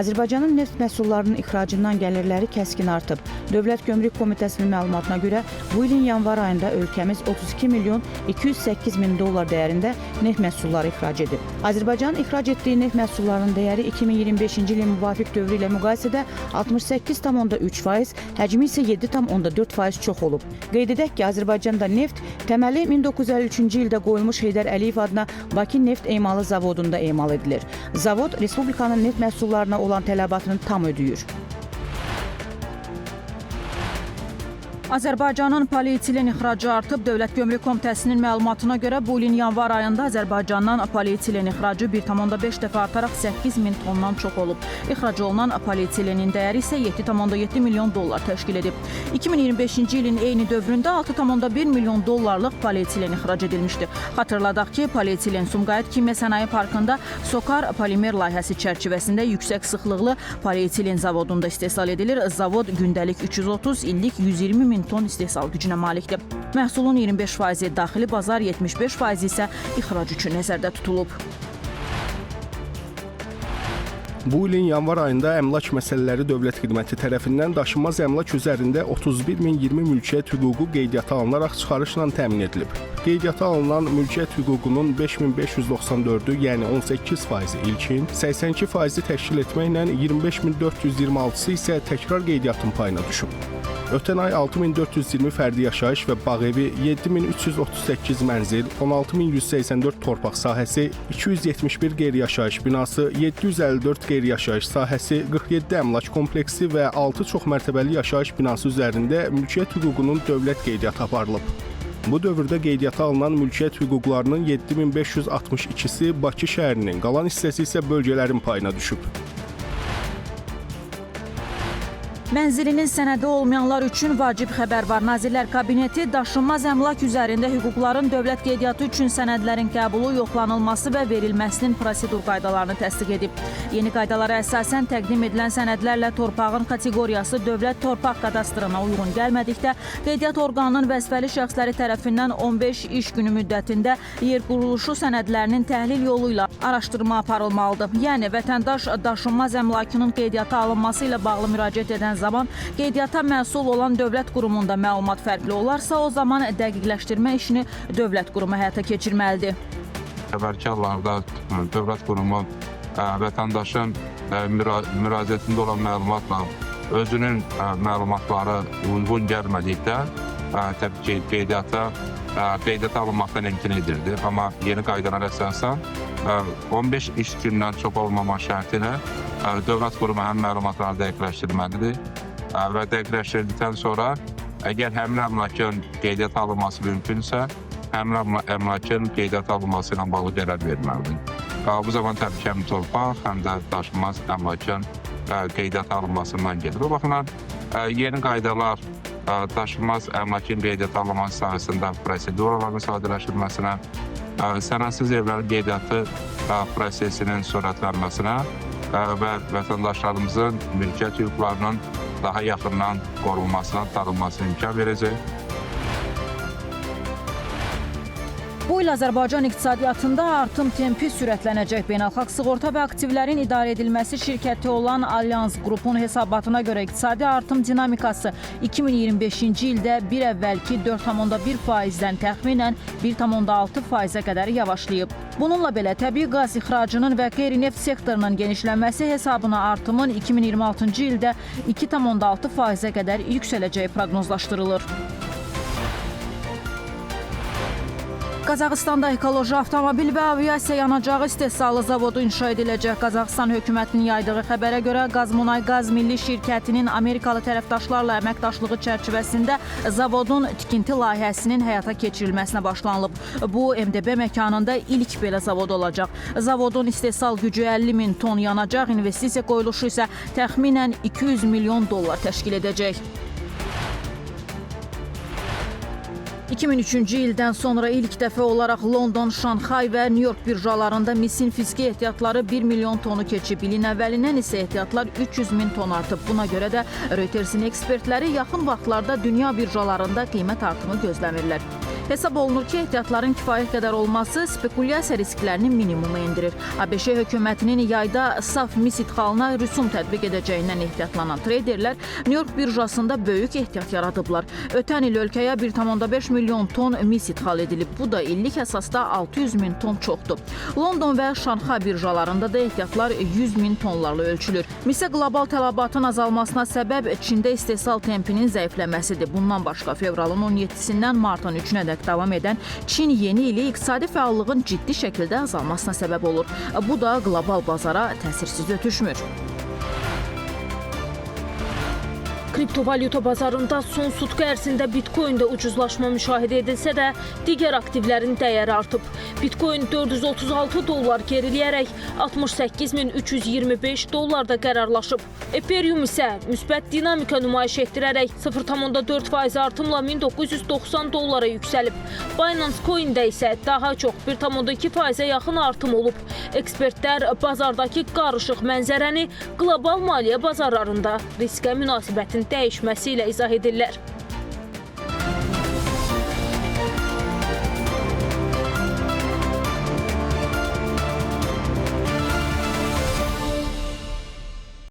Azərbaycanın neft məhsullarının ixracından gəlirləri kəskin artıb. Dövlət Gömrük Komitəsinin məlumatına görə bu ilin yanvar ayında ölkəmiz 32 milyon 208 min dollar dəyərində neft məhsulları ixrac edib. Azərbaycanın ixrac etdiyi neft məhsullarının dəyəri 2025-ci ilin müvafiq dövrü ilə müqayisədə 68,3%, həcmi isə 7,4% çox olub. Qeyd edək ki, Azərbaycanda neft təməli 1953-cü ildə qoyulmuş Heydər Əliyev adına Bakı Neft Emalı Zavodunda emal edilir. Zavod respublikanın neft məhsullarına olan tələbatını tam ödəyir. Azərbaycanın polietilen ixracı artıb. Dövlət Gömrük Komitəsinin məlumatına görə bu ilin yanvar ayında Azərbaycandan polietilen ixracı 1,5 dəfə artaraq 8 min tondan çox olub. İxrac olunan polietilenin dəyəri isə 7,7 milyon dollar təşkil edib. 2025-ci ilin eyni dövründə 6,1 milyon dollarlıq polietilen ixrac edilmişdi. Xatırladaq ki, polietilen Sumqayıt Kimya Sənaye Parkında Sokar polimer layihəsi çərçivəsində yüksək sıxlıqlı polietilen zavodunda istehsal edilir. Zavod gündəlik 330, illik 120 min ton istehsal gücünə malikdir. Məhsulun 25%-i daxili bazar, 75%-i isə ixrac üçün nəzərdə tutulub. Bu ilin yanvar ayında Əmlak Məsələləri Dövlət Xidməti tərəfindən daşınmaz əmlak üzərində 31020 mülkiyyət hüququ qeydiyyata alınaraq çıxarışla təmin edilib. Qeydiyyata alınan mülkiyyət hüququnun 5594-ü, yəni 18%-i ilkin, 82%-i təşkil etməklə 25426-sı isə təkrar qeydiyyatın payına düşüb. Ötən ay 6420 fərdi yaşayış və bağ evi, 7338 mənzil, 16184 torpaq sahəsi, 271 qeyri-yaşayış binası, 754 qeyri-yaşayış sahəsi, 47 əmlak kompleksi və 6 çoxmərtəbəli yaşayış binası üzərində mülkiyyət hüququnun dövlət qeydiyyatı aparılıb. Bu dövrdə qeydiyyata alınan mülkiyyət hüquqlarının 7562-si Bakı şəhərinin, qalan hissəsi isə bölgələrin payına düşüb. Mənzilinin sənədi olmayanlar üçün vacib xəbər var. Nazirlər Kabineti daşınmaz əmlak üzərində hüquqların dövlət qeydiyyatı üçün sənədlərin qəbulu, yoxlanılması və verilməsinin prosedur qaydalarını təsdiq edib. Yeni qaydalara əsasən təqdim edilən sənədlərlə torpağın kateqoriyası dövlət torpaq kadastrına uyğun gəlmədikdə qeydiyyat orqanının vəzifəli şəxsləri tərəfindən 15 iş günü müddətində yer quruluşu sənədlərinin təhlil yolu ilə araşdırma aparılmalıdır. Yəni vətəndaş daşınmaz əmlakının qeydiyyata alınması ilə bağlı müraciət edən zaman qeydiyyata məsul olan dövlət qurumunda məlumat fərqli olarsa, o zaman dəqiqləşdirmə işini dövlət qurumu həyata keçirməlidir. Əvvəlki hallarda dövlət qurumu vətəndaşın müraciətində olan məlumatla özünün məlumatları uyğun gəlmədikdə təbii ki, qeydiyyata alınmaqdan imtina edirdi. Amma yeni qaydalara əsasən 15 iş gündən çox olmamaq şərti ilə dövlət qurumu həm məlumatları dəqiqləşdirməlidir və dəqiqləşdirdikdən sonra əgər həmin əmlakın qeydiyyata alınması mümkünsə, həmin əmlakın qeydiyyata alınması ilə bağlı qərar verməlidir. Bu zaman təbii ki, həm torpaq, həm də daşınmaz əmlakın qeydiyyata alınmasından gedir. O baxımdan yeni qaydalar daşınmaz əmlakın qeydiyyata alınması sahəsində proseduraların sadələşdirilməsinə, sənədsiz evlərin qeydiyyatı prosesinin sürətlənməsinə və vətəndaşlarımızın mülkiyyət hüquqlarının daha yaxından qorunmasına, tanınmasına imkan verəcək. Bu il Azərbaycan iqtisadiyyatında artım tempi sürətlənəcək. Beynəlxalq sığorta və aktivlərin idarə edilməsi şirkəti olan Allianz Qrupun hesabatına görə iqtisadi artım dinamikası 2025-ci ildə bir əvvəlki 4,1%-dən təxminən 1,6%-ə qədər yavaşlayıb. Bununla belə təbii qaz ixracının və qeyri-neft sektorunun genişlənməsi hesabına artımın 2026-cı ildə 2,6%-ə qədər yüksələcəyi proqnozlaşdırılır. Qazaxıstanda ekoloji avtomobil və aviasiya yanacağı istehsalı zavodu inşa ediləcək. Qazaxıstan hökumətinin yaydığı xəbərə görə Qazmunayqaz Milli Şirkətinin Amerikalı tərəfdaşlarla əməkdaşlığı çərçivəsində zavodun tikinti layihəsinin həyata keçirilməsinə başlanılıb. Bu, MDB məkanında ilk belə zavod olacaq. Zavodun istehsal gücü 50 min ton yanacaq, investisiya qoyuluşu isə təxminən 200 milyon dollar təşkil edəcək. 2003-cü ildən sonra ilk dəfə olaraq London, Şanxay və New York birjalarında misin fiziki ehtiyatları 1 milyon tonu keçib. İlin əvvəlindən isə ehtiyatlar 300 min ton artıb. Buna görə də Reuters'in ekspertləri yaxın vaxtlarda dünya birjalarında qiymət artımı gözləmirlər. Hesab olunur ki, ehtiyatların kifayət qədər olması spekulyasiya risklərini minimuma endirir. ABŞ hökumətinin yayda saf mis idxalına rüsum tətbiq edəcəyindən ehtiyatlanan treyderlər Nyu-York birjasında böyük ehtiyat yaradıblar. Ötən il ölkəyə 1,5 milyon ton mis idxal edilib. Bu da illik əsasda 600 min ton çoxdur. London və Şanxay birjalarında da ehtiyatlar 100 min tonlarla ölçülür. Misə qlobal tələbatın azalmasına səbəb Çində istehsal tempinin zəifləməsidir. Bundan başqa fevralın 17-sindən martın 3-nədək davam edən Çin yeni ili iqtisadi fəallığın ciddi şəkildə azalmasına səbəb olur. Bu da qlobal bazara təsirsiz ötüşmür. Kriptovalyuta bazarında son sutka ərzində Bitcoin-də ucuzlaşma müşahidə edilsə də, digər aktivlərin dəyəri artıb. Bitcoin 436 dollar geriləyərək 68.325 dollarda qərarlaşıb. Ethereum isə müsbət dinamika nümayiş etdirərək 0,4% artımla 1990 dollara yüksəlib. Binance Coin-də isə daha çox 1,2%-ə yaxın artım olub. Ekspertlər bazardakı qarışıq mənzərəni qlobal maliyyə bazarlarında riskə münasibətin dəyişməsi ilə izah edirlər.